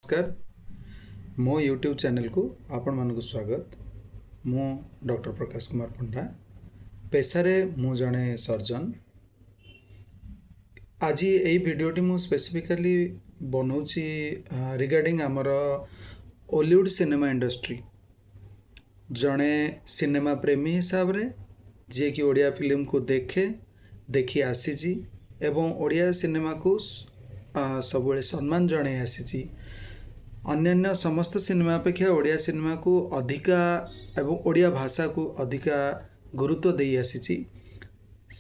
ନମସ୍କାର, ମୋ ୟୁଟ୍ୟୁବ୍ ଚ୍ୟାନେଲକୁ ଆପଣମାନଙ୍କୁ ସ୍ୱାଗତ। ମୁଁ ଡକ୍ଟର ପ୍ରକାଶ କୁମାର ପଣ୍ଡା। ପେଶାରେ ମୁଁ ଜଣେ ସର୍ଜନ। ଆଜି ଏଇ ଭିଡ଼ିଓଟି ମୁଁ ସ୍ପେସିଫିକାଲି ବନାଉଛି ରିଗାର୍ଡ଼ିଂ ଆମର ଓଲିଉଡ଼ ସିନେମା ଇଣ୍ଡଷ୍ଟ୍ରି। ଜଣେ ସିନେମା ପ୍ରେମୀ ହିସାବରେ, ଯିଏକି ଓଡ଼ିଆ ଫିଲ୍ମକୁ ଦେଖେ, ଦେଖି ଆସିଛି ଏବଂ ଓଡ଼ିଆ ସିନେମାକୁ ସବୁବେଳେ ସମ୍ମାନ ଜଣାଇ ଆସିଛି, ଅନ୍ୟାନ୍ୟ ସମସ୍ତ ସିନେମା ଅପେକ୍ଷା ଓଡ଼ିଆ ସିନେମାକୁ ଅଧିକା ଏବଂ ଓଡ଼ିଆ ଭାଷାକୁ ଅଧିକା ଗୁରୁତ୍ୱ ଦେଇ ଆସିଛି,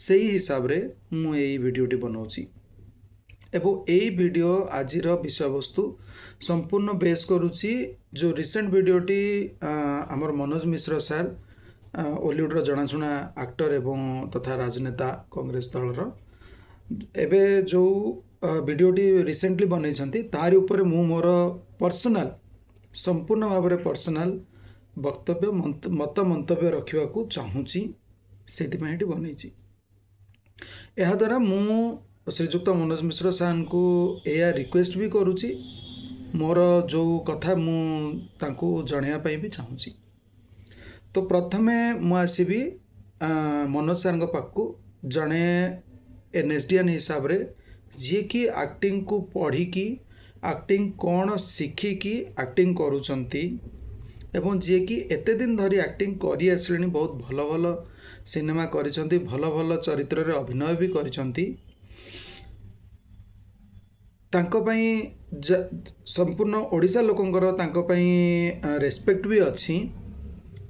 ସେଇ ହିସାବରେ ମୁଁ ଏଇ ଭିଡ଼ିଓଟି ବନାଉଛି। ଏବଂ ଏଇ ଭିଡ଼ିଓ ଆଜିର ବିଷୟବସ୍ତୁ ସମ୍ପୂର୍ଣ୍ଣ ବେସ୍ କରୁଛି ଯେଉଁ ରିସେଣ୍ଟ ଭିଡ଼ିଓଟି ଆମର ମନୋଜ ମିଶ୍ର ସାର୍, ଓଲିଉଡ଼ର ଜଣାଶୁଣା ଆକ୍ଟର ଏବଂ ତଥା ରାଜନେତା କଂଗ୍ରେସ ଦଳର, ଏବେ ଯେଉଁ ଭିଡ଼ିଓଟି ରିସେଣ୍ଟଲି ବନେଇଛନ୍ତି, ତାରି ଉପରେ ମୁଁ ମୋର ପର୍ସନାଲ, ସମ୍ପୂର୍ଣ୍ଣ ଭାବରେ ପର୍ସନାଲ ବକ୍ତବ୍ୟ, ମତ ମନ୍ତବ୍ୟ ରଖିବାକୁ ଚାହୁଁଛି। ସେଥିପାଇଁ ଏଠି ବନେଇଛି। ଏହାଦ୍ୱାରା ମୁଁ ଶ୍ରୀଯୁକ୍ତ ମନୋଜ ମିଶ୍ର ସାର୍ଙ୍କୁ ଏଇଆ ରିକ୍ୱେଷ୍ଟ ବି କରୁଛି, ମୋର ଯେଉଁ କଥା ମୁଁ ତାଙ୍କୁ ଜଣାଇବା ପାଇଁ ବି ଚାହୁଁଛି। ତ ପ୍ରଥମେ ମୁଁ ଆସିବି ମନୋଜ ସାର୍ଙ୍କ ପାଖକୁ, ଜଣେ ଏନ୍ଏସ୍ଡିଆନ୍ ହିସାବରେ, ଯିଏକି ଆକ୍ଟିଂକୁ ପଢ଼ିକି, ଆକ୍ଟିଂ କ'ଣ ଶିଖିକି ଆକ୍ଟିଂ କରୁଛନ୍ତି ଏବଂ ଯିଏକି ଏତେ ଦିନ ଧରି ଆକ୍ଟିଂ କରି ଆସିଲେଣି, ବହୁତ ଭଲ ଭଲ ସିନେମା କରିଛନ୍ତି, ଭଲ ଭଲ ଚରିତ୍ରରେ ଅଭିନୟ ବି କରିଛନ୍ତି। ତାଙ୍କ ପାଇଁ ସମ୍ପୂର୍ଣ୍ଣ ଓଡ଼ିଶା ଲୋକଙ୍କର ତାଙ୍କ ପାଇଁ ରେସପେକ୍ଟ ବି ଅଛି।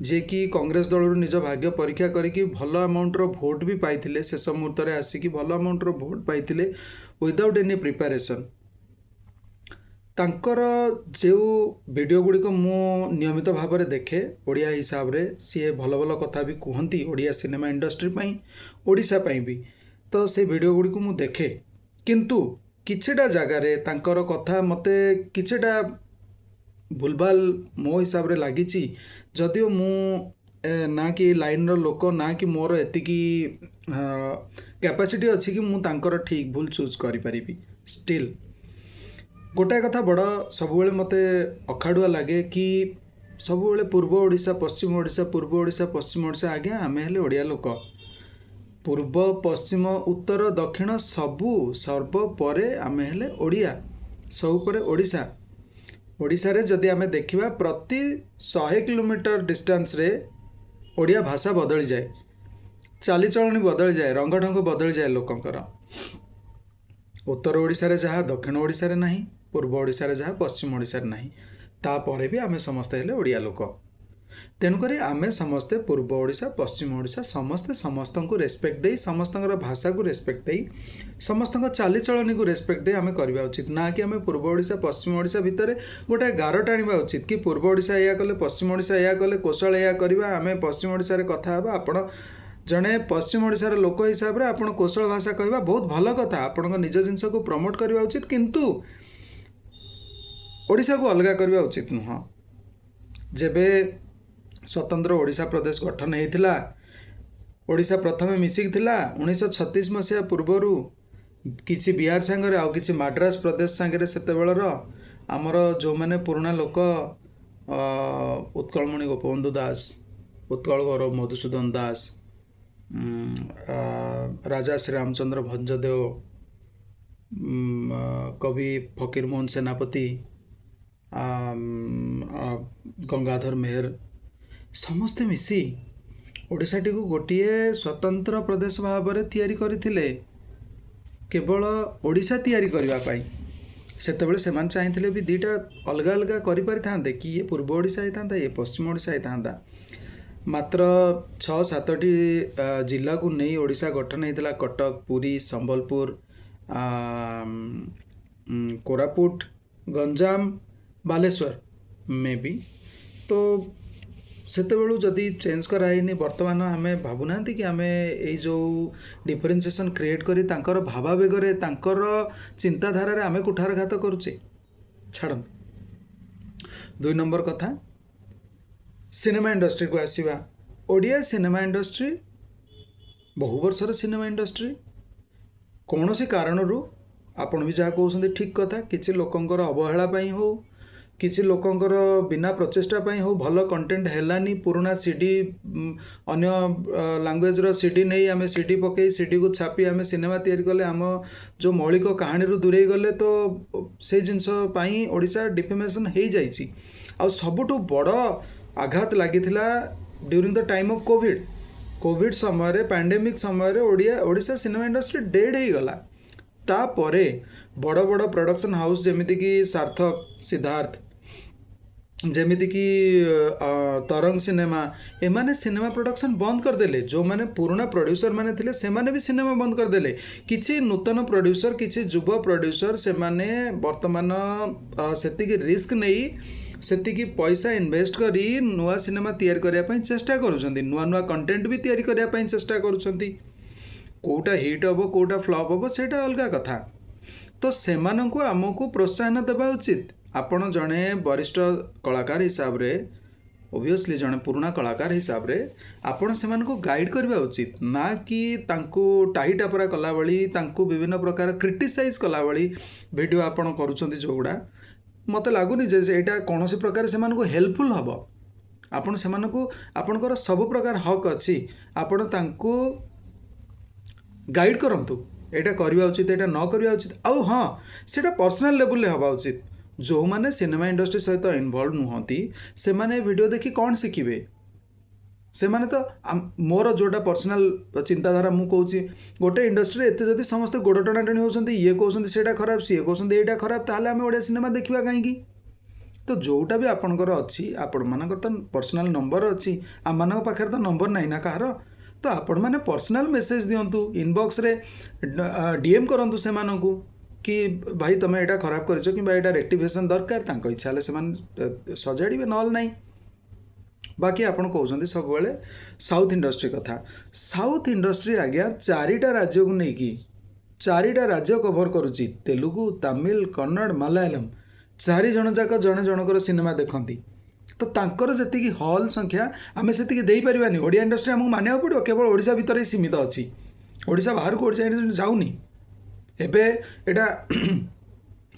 ଯିଏକି କଂଗ୍ରେସ ଦଳରୁ ନିଜ ଭାଗ୍ୟ ପରୀକ୍ଷା କରିକି ଭଲ ଆମାଉଣ୍ଟର ଭୋଟ୍ ବି ପାଇଥିଲେ, ଶେଷ ମୁହୂର୍ତ୍ତରେ ଆସିକି ଭଲ ଆମାଉଣ୍ଟର ଭୋଟ୍ ପାଇଥିଲେ ୱିଦାଉଟ୍ ଏନି ପ୍ରିପାରେସନ୍। ତାଙ୍କର ଯେଉଁ ଭିଡ଼ିଓ ଗୁଡ଼ିକ ମୁଁ ନିୟମିତ ଭାବରେ ଦେଖେ, ଓଡ଼ିଆ ହିସାବରେ ସିଏ ଭଲ ଭଲ କଥା ବି କୁହନ୍ତି ଓଡ଼ିଆ ସିନେମା ଇଣ୍ଡଷ୍ଟ୍ରି ପାଇଁ, ଓଡ଼ିଶା ପାଇଁ ବି। ତ ସେ ଭିଡ଼ିଓ ଗୁଡ଼ିକୁ ମୁଁ ଦେଖେ, କିନ୍ତୁ କିଛିଟା ଜାଗାରେ ତାଙ୍କର କଥା ମୋତେ କିଛିଟା ଭୁଲଭାଲ ମୋ ହିସାବରେ ଲାଗିଛି। ଯଦିଓ ମୁଁ ନା କି ଲାଇନ୍ର ଲୋକ, ନା କି ମୋର ଏତିକି କ୍ୟାପାସିଟି ଅଛି କି ମୁଁ ତାଙ୍କର ଠିକ୍ ଭୁଲ ଚୁଜ୍ କରିପାରିବି, ଷ୍ଟିଲ୍ ଗୋଟାଏ କଥା ବଡ଼ ସବୁବେଳେ ମୋତେ ଅଖାଡ଼ୁଆ ଲାଗେ କି ସବୁବେଳେ ପୂର୍ବ ଓଡ଼ିଶା, ପଶ୍ଚିମ ଓଡ଼ିଶା, ପୂର୍ବ ଓଡ଼ିଶା, ପଶ୍ଚିମ ଓଡ଼ିଶା। ଆଜ୍ଞା, ଆମେ ହେଲେ ଓଡ଼ିଆ ଲୋକ। ପୂର୍ବ, ପଶ୍ଚିମ, ଉତ୍ତର, ଦକ୍ଷିଣ ସବୁ ସର୍ବପରେ ଆମେ ହେଲେ ଓଡ଼ିଆ, ସବୁ ପରେ ଓଡ଼ିଶା। ଓଡ଼ିଶାରେ ଯଦି ଆମେ ଦେଖିବା, ପ୍ରତି 100 କିଲୋମିଟର ଡିଷ୍ଟାନ୍ସରେ ଓଡ଼ିଆ ଭାଷା ବଦଳିଯାଏ, ଚାଲିଚଳଣି ବଦଳିଯାଏ, ରଙ୍ଗଢଙ୍ଗ ବଦଳିଯାଏ ଲୋକଙ୍କର। ଉତ୍ତର ଓଡ଼ିଶାରେ ଯାହା ଦକ୍ଷିଣ ଓଡ଼ିଶାରେ ନାହିଁ, ପୂର୍ବ ଓଡ଼ିଶାରେ ଯାହା ପଶ୍ଚିମ ଓଡ଼ିଶାରେ ନାହିଁ। ତାପରେ ବି ଆମେ ସମସ୍ତେ ହେଲେ ଓଡ଼ିଆ ଲୋକ। ତେଣୁକରି ଆମେ ସମସ୍ତେ ପୂର୍ବ ଓଡ଼ିଶା, ପଶ୍ଚିମ ଓଡ଼ିଶା, ସମସ୍ତେ ସମସ୍ତଙ୍କୁ ରେସପେକ୍ଟ ଦେଇ, ସମସ୍ତଙ୍କର ଭାଷାକୁ ରେସପେକ୍ଟ ଦେଇ, ସମସ୍ତଙ୍କ ଚାଲିଚଳଣିକୁ ରେସପେକ୍ଟ ଦେଇ ଆମେ କରିବା ଉଚିତ, ନା କି ଆମେ ପୂର୍ବ ଓଡ଼ିଶା, ପଶ୍ଚିମ ଓଡ଼ିଶା ଭିତରେ ଗୋଟାଏ ଗାର ଟାଣିବା ଉଚିତ କି ପୂର୍ବ ଓଡ଼ିଶା ଏଇଆ କଲେ, ପଶ୍ଚିମ ଓଡ଼ିଶା ଏଇଆ କଲେ, କୋଶଳ ଏଇଆ କରିବା, ଆମେ ପଶ୍ଚିମ ଓଡ଼ିଶାରେ କଥା ହେବା। ଆପଣ ଜଣେ ପଶ୍ଚିମ ଓଡ଼ିଶାର ଲୋକ ହିସାବରେ ଆପଣ କୋଶଳ ଭାଷା କହିବା ବହୁତ ଭଲ କଥା। ଆପଣଙ୍କ ନିଜ ଜିନିଷକୁ ପ୍ରମୋଟ୍ କରିବା ଉଚିତ, କିନ୍ତୁ ଓଡ଼ିଶାକୁ ଅଲଗା କରିବା ଉଚିତ ନୁହଁ। ଯେବେ ସ୍ୱତନ୍ତ୍ର ଓଡ଼ିଶା ପ୍ରଦେଶ ଗଠନ ହେଇଥିଲା, ଓଡ଼ିଶା ପ୍ରଥମେ ମିଶିକି ଥିଲା 1936 ମସିହା ପୂର୍ବରୁ, କିଛି ବିହାର ସାଙ୍ଗରେ ଆଉ କିଛି ମାଡ୍ରାସ ପ୍ରଦେଶ ସାଙ୍ଗରେ। ସେତେବେଳର ଆମର ଯେଉଁମାନେ ପୁରୁଣା ଲୋକ, ଉତ୍କଳମଣି ଗୋପବନ୍ଧୁ ଦାସ, ଉତ୍କଳ ଗୌରବ ମଧୁସୂଦନ ଦାସ, ରାଜା ଶ୍ରୀରାମଚନ୍ଦ୍ର ଭଞ୍ଜଦେଓ, କବି ଫକୀରମୋହନ ସେନାପତି, ଗଙ୍ଗାଧର ମେହେର, ସମସ୍ତେ ମିଶି ଓଡ଼ିଶାଟିକୁ ଗୋଟିଏ ସ୍ୱତନ୍ତ୍ର ପ୍ରଦେଶ ଭାବରେ ତିଆରି କରିଥିଲେ, କେବଳ ଓଡ଼ିଶା ତିଆରି କରିବା ପାଇଁ। ସେତେବେଳେ ସେମାନେ ଚାହିଁଥିଲେ ବି ଦୁଇଟା ଅଲଗା ଅଲଗା କରିପାରିଥାନ୍ତେ କି ଇଏ ପୂର୍ବ ଓଡ଼ିଶା ହେଇଥାନ୍ତା, ଇଏ ପଶ୍ଚିମ ଓଡ଼ିଶା ହେଇଥାନ୍ତା। ମାତ୍ର ଛଅ ସାତଟି ଜିଲ୍ଲାକୁ ନେଇ ଓଡ଼ିଶା ଗଠନ ହେଇଥିଲା: କଟକ, ପୁରୀ, ସମ୍ବଲପୁର, କୋରାପୁଟ, ଗଞ୍ଜାମ, ବାଲେଶ୍ୱର ମେ ବି। ତ ସେତେବେଳୁ ଯଦି ଚେଞ୍ଜ କରାହେଇନି, ବର୍ତ୍ତମାନ ଆମେ ଭାବୁନାହାନ୍ତି କି ଆମେ ଏଇ ଯେଉଁ ଡିଫରେନ୍ସିଏସନ୍ କ୍ରିଏଟ୍ କରି ତାଙ୍କର ଭାବାବେଗରେ, ତାଙ୍କର ଚିନ୍ତାଧାରାରେ ଆମେ କୁଠାରଘାତ କରୁଛେ? ଛାଡ଼ନ୍ତୁ। ଦୁଇ ନମ୍ବର କଥା, ସିନେମା ଇଣ୍ଡଷ୍ଟ୍ରିକୁ ଆସିବା। ଓଡ଼ିଆ ସିନେମା ଇଣ୍ଡଷ୍ଟ୍ରି ବହୁ ବର୍ଷର ସିନେମା ଇଣ୍ଡଷ୍ଟ୍ରି। କୌଣସି କାରଣରୁ, ଆପଣ ବି ଯାହା କହୁଛନ୍ତି ଠିକ୍ କଥା, କିଛି ଲୋକଙ୍କର ଅବହେଳା ପାଇଁ ହଉ କିଛି ଲୋକଙ୍କର ବିନା ପ୍ରଚେଷ୍ଟା ପାଇଁ ହଉ ଭଲ କଣ୍ଟେଣ୍ଟ ହେଲାନି। ପୁରୁଣା ସିଡ଼ି, ଅନ୍ୟ ଲାଙ୍ଗୁଏଜର ସିଡ଼ି ନେଇ ଆମେ ସିଡ଼ି ପକେଇ, ସିଡ଼ିକୁ ଛାପି ଆମେ ସିନେମା ତିଆରି କଲେ, ଆମ ଯେଉଁ ମୌଳିକ କାହାଣୀରୁ ଦୂରେଇ ଗଲେ। ତ ସେଇ ଜିନିଷ ପାଇଁ ଓଡ଼ିଶା ଡିଫେମେସନ୍ ହେଇଯାଇଛି। ଆଉ ସବୁଠୁ ବଡ଼ ଆଘାତ ଲାଗିଥିଲା during the time of Covid। Covid ସମୟରେ, ପାଣ୍ଡେମିକ୍ ସମୟରେ ଓଡ଼ିଶା ସିନେମା ଇଣ୍ଡଷ୍ଟ୍ରି ଡେଡ୍ ହେଇଗଲା। ତାପରେ ବଡ଼ ବଡ଼ ପ୍ରଡକ୍ସନ୍ ହାଉସ୍ ଯେମିତିକି ସାର୍ଥକ, ସିଦ୍ଧାର୍ଥ, ଯେମିତିକି ତରଙ୍ଗ ସିନେମା, ଏମାନେ ସିନେମା ପ୍ରଡକ୍ସନ୍ ବନ୍ଦ କରିଦେଲେ। ଯେଉଁମାନେ ପୁରୁଣା ପ୍ରଡ୍ୟୁସର ମାନେ ଥିଲେ, ସେମାନେ ବି ସିନେମା ବନ୍ଦ କରିଦେଲେ। କିଛି ନୂତନ ପ୍ରଡ୍ୟୁସର, କିଛି ଯୁବ ପ୍ରଡ୍ୟୁସର, ସେମାନେ ବର୍ତ୍ତମାନ ସେତିକି ରିସ୍କ ନେଇ, ସେତିକି ପଇସା ଇନଭେଷ୍ଟ କରି ନୂଆ ସିନେମା ତିଆରି କରିବା ପାଇଁ ଚେଷ୍ଟା କରୁଛନ୍ତି। ନୂଆ ନୂଆ କଣ୍ଟେଣ୍ଟ ବି ତିଆରି କରିବା ପାଇଁ ଚେଷ୍ଟା କରୁଛନ୍ତି। କେଉଁଟା ହିଟ୍ ହେବ, କେଉଁଟା ଫ୍ଲପ୍ ହେବ, ସେଇଟା ଅଲଗା କଥା। ତ ସେମାନଙ୍କୁ ଆମକୁ ପ୍ରୋତ୍ସାହନ ଦେବା ଉଚିତ। ଆପଣ ଜଣେ ବରିଷ୍ଠ କଳାକାର ହିସାବରେ, ଓଭିୟସଲି ଜଣେ ପୁରୁଣା କଳାକାର ହିସାବରେ ଆପଣ ସେମାନଙ୍କୁ ଗାଇଡ଼ କରିବା ଉଚିତ, ନା କି ତାଙ୍କୁ ଟାହି ଟାପରା କଲା ଭଳି, ତାଙ୍କୁ ବିଭିନ୍ନ ପ୍ରକାର କ୍ରିଟିସାଇଜ୍ କଲା ଭଳି ଭିଡ଼ିଓ ଆପଣ କରୁଛନ୍ତି ଯେଉଁଗୁଡ଼ା। ମୋତେ ଲାଗୁନି ଯେ ଏଇଟା କୌଣସି ପ୍ରକାର ସେମାନଙ୍କୁ ହେଲ୍ପଫୁଲ୍ ହେବ। ଆପଣ ସେମାନଙ୍କୁ, ଆପଣଙ୍କର ସବୁ ପ୍ରକାର ହକ୍ ଅଛି, ଆପଣ ତାଙ୍କୁ ଗାଇଡ଼ କରନ୍ତୁ, ଏଇଟା କରିବା ଉଚିତ, ଏଇଟା ନ କରିବା ଉଚିତ। ଆଉ ହଁ, ସେଇଟା ପର୍ସନାଲ୍ ଲେବୁଲରେ ହେବା ଉଚିତ। ଯେଉଁମାନେ ସିନେମା ଇଣ୍ଡଷ୍ଟ୍ରି ସହିତ ଇନଭଲ୍ଭ ନୁହନ୍ତି, ସେମାନେ ଭିଡ଼ିଓ ଦେଖି କ'ଣ ଶିଖିବେ? ସେମାନେ ତ ମୋର ଯେଉଁଟା ପର୍ସନାଲ୍ ଚିନ୍ତାଧାରା ମୁଁ କହୁଛି, ଗୋଟେ ଇଣ୍ଡଷ୍ଟ୍ରିରେ ଏତେ ଯଦି ସମସ୍ତେ ଗୋଡ଼ ଟଣାଟଣି ହେଉଛନ୍ତି, ଇଏ କହୁଛନ୍ତି ସେଇଟା ଖରାପ, ସିଏ କହୁଛନ୍ତି ଏଇଟା ଖରାପ, ତାହେଲେ ଆମେ ଓଡ଼ିଆ ସିନେମା ଦେଖିବା କାହିଁକି? ତ ଯେଉଁଟା ବି ଆପଣଙ୍କର ଅଛି, ଆପଣମାନଙ୍କର ତ ପର୍ସନାଲ୍ ନମ୍ବର ଅଛି, ଆମମାନଙ୍କ ପାଖରେ ତ ନମ୍ବର ନାହିଁ ନା କାହାର। ତ ଆପଣମାନେ ପର୍ସନାଲ୍ ମେସେଜ୍ ଦିଅନ୍ତୁ, ଇନବକ୍ସରେ ଡିଏମ୍ କରନ୍ତୁ ସେମାନଙ୍କୁ କି ଭାଇ, ତୁମେ ଏଇଟା ଖରାପ କରିଛ କିମ୍ବା ଏଇଟା ରେକ୍ଟିଫିକେସନ୍ ଦରକାର। ତାଙ୍କ ଇଚ୍ଛା ହେଲେ ସେମାନେ ସଜାଡ଼ିବେ, ନହେଲେ ନାହିଁ। ବାକି ଆପଣ କହୁଛନ୍ତି ସବୁବେଳେ ସାଉଥ୍ ଇଣ୍ଡଷ୍ଟ୍ରି କଥା। ସାଉଥ୍ ଇଣ୍ଡଷ୍ଟ୍ରି ଆଜ୍ଞା ଚାରିଟା ରାଜ୍ୟକୁ ନେଇକି, ଚାରିଟା ରାଜ୍ୟ କଭର କରୁଛି, ତେଲୁଗୁ, ତାମିଲ, କନ୍ନଡ଼, ମାଲାୟାଲମ। ଚାରି ଜଣ ଯାକ ଜଣେ ଜଣଙ୍କର ସିନେମା ଦେଖନ୍ତି। ତ ତାଙ୍କର ଯେତିକି ହଲ୍ ସଂଖ୍ୟା, ଆମେ ସେତିକି ଦେଇପାରିବାନି। ଓଡ଼ିଆ ଇଣ୍ଡଷ୍ଟ୍ରି ଆମକୁ ମାନିବାକୁ ପଡ଼ିବ, କେବଳ ଓଡ଼ିଶା ଭିତରେ ହିଁ ସୀମିତ ଅଛି। ଓଡ଼ିଶା ବାହାରକୁ ଓଡ଼ିଶା ଇଣ୍ଡଷ୍ଟ୍ରି ଯାଉନି। ଏବେ ଏଇଟା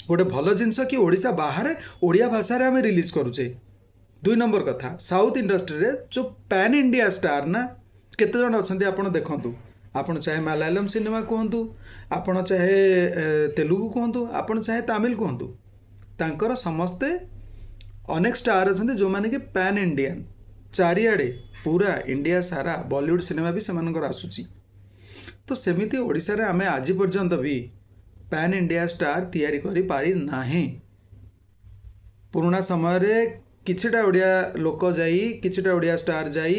ଗୋଟେ ଭଲ ଜିନିଷ କି ଓଡ଼ିଶା ବାହାରେ ଓଡ଼ିଆ ଭାଷାରେ ଆମେ ରିଲିଜ୍ କରୁଛେ। ଦୁଇ ନମ୍ବର କଥା, ସାଉଥ୍ ଇଣ୍ଡଷ୍ଟ୍ରିରେ ଯେଉଁ ପ୍ୟାନ୍ ଇଣ୍ଡିଆ ଷ୍ଟାର୍ ନା କେତେ ଜଣ ଅଛନ୍ତି ଆପଣ ଦେଖନ୍ତୁ। ଆପଣ ଚାହେ ମାଲାୟାଲମ ସିନେମା କୁହନ୍ତୁ, ଆପଣ ଚାହେ ତେଲୁଗୁ କୁହନ୍ତୁ, ଆପଣ ଚାହେ ତାମିଲ କୁହନ୍ତୁ, ତାଙ୍କର ସମସ୍ତେ ଅନେକ ଷ୍ଟାର୍ ଅଛନ୍ତି ଯେଉଁମାନେ କି ପ୍ୟାନ୍ ଇଣ୍ଡିଆନ୍। ଚାରିଆଡ଼େ ପୁରା ଇଣ୍ଡିଆ ସାରା ବଲିଉଡ଼ ସିନେମା ବି ସେମାନଙ୍କର ଆସୁଛି। ତ ସେମିତି ଓଡ଼ିଶାରେ ଆମେ ଆଜି ପର୍ଯ୍ୟନ୍ତ ବି ପ୍ୟାନ୍ ଇଣ୍ଡିଆ ଷ୍ଟାର୍ ତିଆରି କରିପାରିନାହେଁ। ପୁରୁଣା ସମୟରେ କିଛିଟା ଓଡ଼ିଆ ଲୋକ ଯାଇ, କିଛିଟା ଓଡ଼ିଆ ଷ୍ଟାର୍ ଯାଇ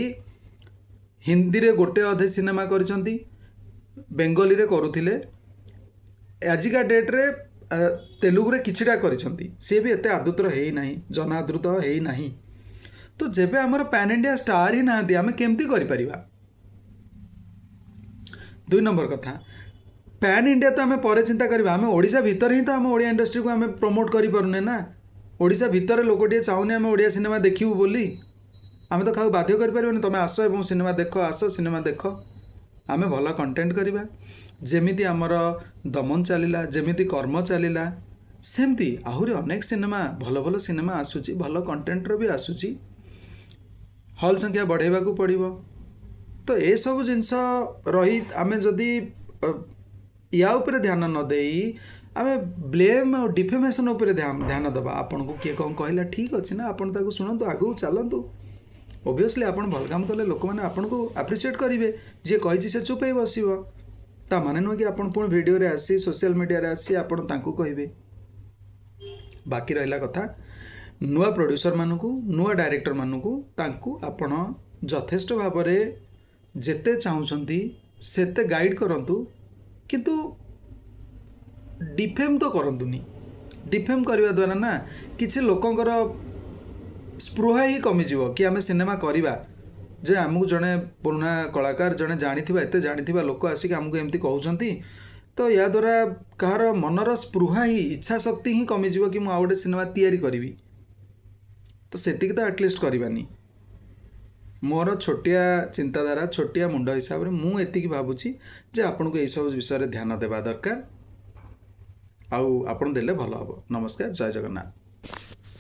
ହିନ୍ଦୀରେ ଗୋଟେ ଅଧେ ସିନେମା କରିଛନ୍ତି, ବେଙ୍ଗଲୀରେ କରୁଥିଲେ, ଆଜିକା ଡେଟ୍ରେ ତେଲୁଗୁରେ କିଛିଟା କରିଛନ୍ତି। ସିଏ ବି ଏତେ ଆଦୃତ ହେଇନାହିଁ, ଜନାଦୃତ ହେଇନାହିଁ। ତ ଯେବେ ଆମର ପ୍ୟାନ୍ ଇଣ୍ଡିଆ ଷ୍ଟାର୍ ହିଁ ନାହାନ୍ତି, ଆମେ କେମିତି କରିପାରିବା? ଦୁଇ ନମ୍ବର କଥା, ପ୍ୟାନ୍ ଇଣ୍ଡିଆ ତ ଆମେ ପରେ ଚିନ୍ତା କରିବା। ଆମେ ଓଡ଼ିଶା ଭିତରେ ହିଁ ତ ଆମ ଓଡ଼ିଆ ଇଣ୍ଡଷ୍ଟ୍ରିକୁ ଆମେ ପ୍ରମୋଟ୍ କରିପାରୁନେ ନା। ଓଡ଼ିଶା ଭିତରେ ଲୋକଟିଏ ଚାହୁଁନି ଆମେ ଓଡ଼ିଆ ସିନେମା ଦେଖିବୁ ବୋଲି। ଆମେ ତ କାହାକୁ ବାଧ୍ୟ କରିପାରିବାନି, ତୁମେ ଆସ ଏବଂ ସିନେମା ଦେଖ, ଆସ ସିନେମା ଦେଖ। ଆମେ ଭଲ କଣ୍ଟେଣ୍ଟ କରିବା। ଯେମିତି ଆମର ଦମନ ଚାଲିଲା, ଯେମିତି କର୍ମ ଚାଲିଲା, ସେମିତି ଆହୁରି ଅନେକ ସିନେମା, ଭଲ ଭଲ ସିନେମା ଆସୁଛି, ଭଲ କଣ୍ଟେଣ୍ଟର ବି ଆସୁଛି। ହଲ୍ ସଂଖ୍ୟା ବଢ଼େଇବାକୁ ପଡ଼ିବ। ତ ଏସବୁ ଜିନିଷ ରହି ଆମେ ଯଦି ୟା ଉପରେ ଧ୍ୟାନ ନ ଦେଇ ଆମେ ବ୍ଲେମ୍ ଆଉ ଡିଫେମେସନ୍ ଉପରେ ଧ୍ୟାନ ଦେବା, ଆପଣଙ୍କୁ କିଏ କ'ଣ କହିଲା, ଠିକ୍ ଅଛି ନା, ଆପଣ ତାକୁ ଶୁଣନ୍ତୁ, ଆଗକୁ ଚାଲନ୍ତୁ। ଓଭିୟସଲି ଆପଣ ଭଲ କାମ କଲେ ଲୋକମାନେ ଆପଣଙ୍କୁ ଆପ୍ରିସିଏଟ୍ କରିବେ। ଯିଏ କହିଛି ସେ ଚୁପ୍ ହେଇ ବସିବ। ତା ମାନେ ନୁହେଁ କି ଆପଣ ପୁଣି ଭିଡ଼ିଓରେ ଆସି, ସୋସିଆଲ ମିଡ଼ିଆରେ ଆସି ଆପଣ ତାଙ୍କୁ କହିବେ। ବାକି ରହିଲା କଥା ନୂଆ ପ୍ରଡ୍ୟୁସରମାନଙ୍କୁ, ନୂଆ ଡାଇରେକ୍ଟରମାନଙ୍କୁ, ତାଙ୍କୁ ଆପଣ ଯଥେଷ୍ଟ ଭାବରେ ଯେତେ ଚାହୁଁଛନ୍ତି ସେତେ ଗାଇଡ଼ କରନ୍ତୁ, କିନ୍ତୁ ଡିଫେମ୍ ତ କରନ୍ତୁନି। ଡିଫେମ୍ କରିବା ଦ୍ୱାରା ନା କିଛି ଲୋକଙ୍କର ସ୍ପୃହା ହିଁ କମିଯିବ କି ଆମେ ସିନେମା କରିବା, ଯେ ଆମକୁ ଜଣେ ପୁରୁଣା କଳାକାର, ଜଣେ ଜାଣିଥିବା, ଏତେ ଜାଣିଥିବା ଲୋକ ଆସିକି ଆମକୁ ଏମିତି କହୁଛନ୍ତି। ତ ୟା ଦ୍ୱାରା କାହାର ମନର ସ୍ପୃହା ହିଁ, ଇଚ୍ଛା ଶକ୍ତି ହିଁ କମିଯିବ କି ମୁଁ ଆଉ ଗୋଟେ ସିନେମା ତିଆରି କରିବି। ତ ସେତିକି ତ ଆଟଲିଷ୍ଟ କରିବାନି। ମୋର ଛୋଟିଆ ଚିନ୍ତାଧାରା, ଛୋଟିଆ ମୁଣ୍ଡ ହିସାବରେ ମୁଁ ଏତିକି ଭାବୁଛି ଯେ ଆପଣଙ୍କୁ ଏଇସବୁ ବିଷୟରେ ଧ୍ୟାନ ଦେବା ଦରକାର, ଆଉ ଆପଣ ଦେଲେ ଭଲ ହେବ। ନମସ୍କାର, ଜୟ ଜଗନ୍ନାଥ।